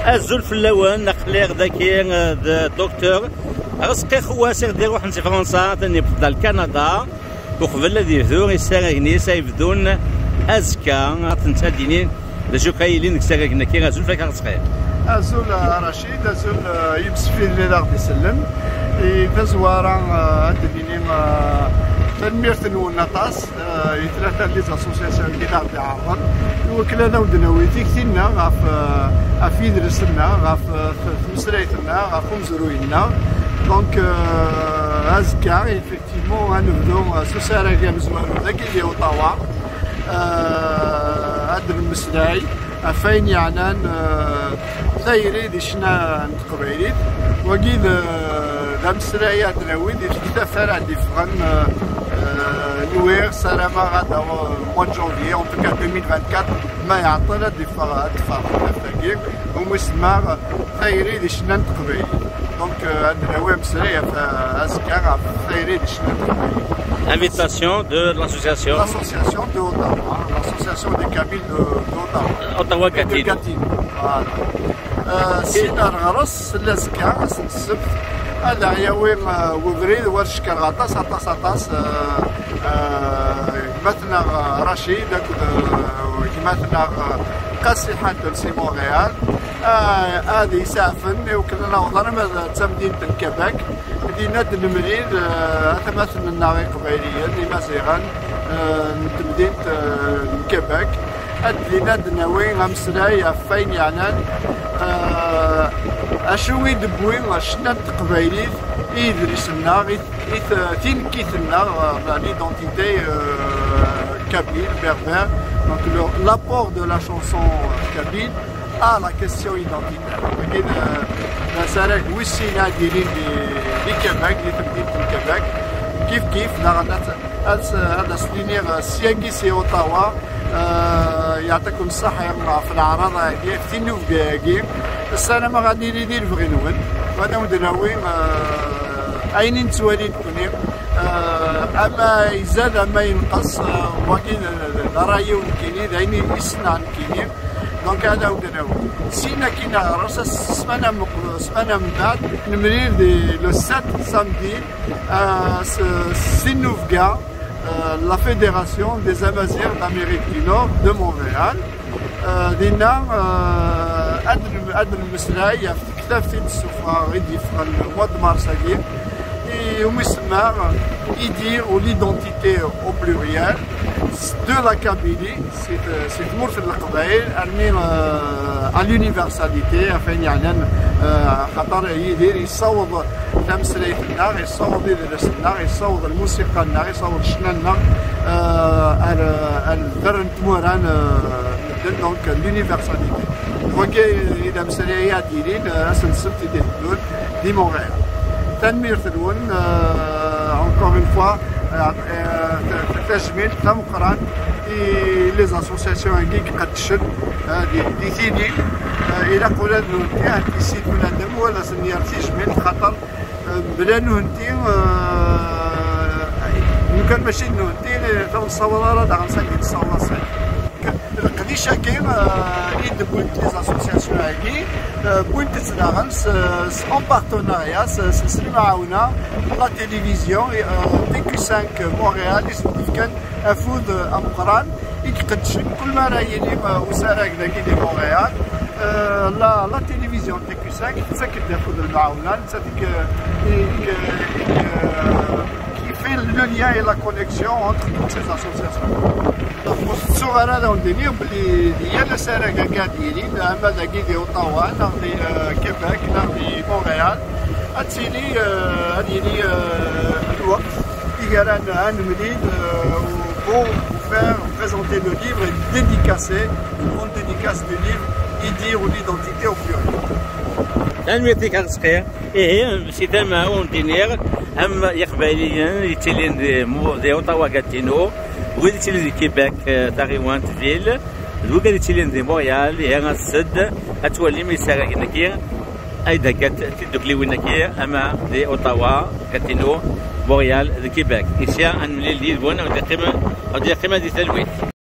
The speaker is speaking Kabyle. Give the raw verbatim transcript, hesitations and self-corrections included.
Azul fell-awen, aql-aɣ dagi, eh, d docteur Rezqi Xewwas i ɣ-d-iruḥen si Fransa, atan yewweḍ-d ar Kanada, uqbel ad yebdu isaragen-is ay bdun azekka. Ad tent-ad-inin d acu akka yilin deg isaragen-agi. Azul fell-ak a Rezqi. Azul a Racid, azul, eh, i yimsefliden i d aɣ-d-isellen. I tazwara, eh, ad d-nini, eh, tanemmirt-nwen aṭas. Eh, i tlata n les associations i d aɣ-d-iɛerḍen, iwakken ad awen-d-nawi tikti-nneɣ ɣef, eh, ɣef yidles-nneɣ, ɣef, eh, t-, tmeslayt-nneɣ, ɣef umezruy-nneɣ. Donc, eh, azekka, effectivement, ad nebdu, eh, s usarag amezwaru dagi di Ottawa. Eh, ad d-nemmeslay ɣef wayen yeɛnan, eh, tayri di ccna n teqbaylit. Wagi d, d ameslay ad nawi di tektabt ara d-iffɣen, eh, eh, nwiɣ, ssarameɣ ad aweɣ mois de janvier, en tout cas deux mille vingt-quatre, ma iɛeṭṭel ad d-iffeɣ, ad d-teffeɣ tektabt-agi, umi semmaɣ tayri di ccna n teqbaylit. Donc, euh, ad nawi ameslay ɣef, euh, azekka ɣef tayri di ccna n teqbaylit. Invitation de l'association. L'association de Ottawa, l'association des Kabyles de, de Ottawa. Ottawa Gatineau. De Gatineau, voilà. Euh, syin ar ɣer-s, azekka, ass n ssebt, ad aɣ-yawi, euh, webrid war cekkeṛ aṭas, aṭas, aṭas, euh, euh, gma-tneɣ, euh, Racid akked, euh, gma-tneɣ, euh, Qasi Ḥatem si Montréal. Ah, ad isaɛfen i wakken ad naweḍ arma d tamdint n Québec. Dinna ad nemlil, eh, atmaten-nneɣ iqbayliyen, imaziɣen, eh, n temdint, eh, n Québec. Ad dinna ad nawi ameslay ɣef wayen yeɛnan, eh, acu i d-tewwi ccna n teqbaylit i yidles-nneɣ, i, i t-, tinekkit-nneɣ, eh, l'identité, eh, kabyle, berbère. Donc, le, l'apport de la chanson, eh, kabyle à la question identitaire. Wagi d, d asarag wis sin ad d-yilin di, di Québec, di temdint n Québec. Kif kif, daɣen ad, ad, ad as-niniɣ, eh, syagi si Ottawa, eh, yeɛṭikum ṣṣeḥḥa ɣef leɛraḍ-agi, ɣef tinnubga-agi. Ssarameɣ ad nili di lebɣi-nwen, u ad awen-d-nawi, eh, ayen i nettwali nekkni, eh, ama izad, ama yenqes, eh, wagi d, d, d ṛṛay-iw nekkini, d ayen i, i ssneɣ nekkini. Donc, ad awen-d-nawi. Syin akkin ɣer-s, ssmana meq-, ssmana mbeɛd, nemlil di le sept samedi, euh, s-, s tinnubga, euh, la Fédération des Amazirs d'Amérique du Nord de Montréal. Euh, dinna, euh, ad n-, ad nemmeslay ɣef tektabt i d-ssufɣeɣ, i d-yeffɣen mois de mars-agi, i umi semmaɣ Idir ou l'identité au pluriel de la Kabylie, si t-, si tmurt n Leqbayel, armi, euh, à l'universalité, ɣef wayen yeɛnan, euh, xaṭer Yidir yessaweḍ tameslayt-nneɣ, yessaweḍ idles-nneɣ, yessaweḍ lmusiqa-nneɣ, yessaweḍ ccna-nneɣ, euh, ar, ar lberr n tmura n, euh, medden, donc l'universalité. D wagi i d ameslay ad d-yilin, euh, ass n ssebt i d-iteddun di Montréal. Tanemmirt-nwen, euh, encore une fois, euh, euh, ta-, ta-, tajmilt tameqqrant i les associations-agi iqeddcen, euh, di, di tili, euh, ilaq ula d nutni, ad tissin bnadem, u ad asen-yerr tijmilt, xaṭer, euh, bla nutni, euh, lukan mačči d nutni, ur nessaweḍ ara daɣen s anda nessaweḍ ass-agi. Leqdic-agi, euh, i d-wwint les associations-agi, euh, wwint-tt daɣen s, s, en partenariat s, s, s lemɛawna n la télévision, euh, T Q cinq Montréal, i sen-d-ifkan afud, euh, ameqqran, i iqeddcen kul mi ara yili, euh, usarag dagi di Montréal. Euh, la, la télévision T Q cinq tettak-d afud n lemɛawna, nettat i, i, i, i, euh, qui fait le lien et la connexion entre toutes ces associations. Ur tettuɣ ara ad awen-d-iniɣ belli di yal asarag-agi ad d-yilin, ama dagi di Ottawa, neɣ di, euh, Québec, neɣ di Montréal, ad tili, euh, ad yili, euh, lweqt i gar ad nemlil, euh, pour vous faire présenter le livre et dédicacer une grande dédicace du livre Idir ou l'identité au pluriel. Tanemmirt-ik a Rezqi. Ihi, si tama ur d-iniɣ, am Iqbayliyen yettilin di, di Ottawa Gatineau, wid yettilin di Québec, eh, taɣiwant, ville, d wigad yettilin di Montréal, ihi aset-d ad twalim isaragen-agi, ay d-heggat tiddukkliwin-agi, ama di Ottawa, Gatineau, Montréal, d Québec. Isya ad nemlil yid-wen, ad d-yeqqim, ad d-yeqqim di talwit.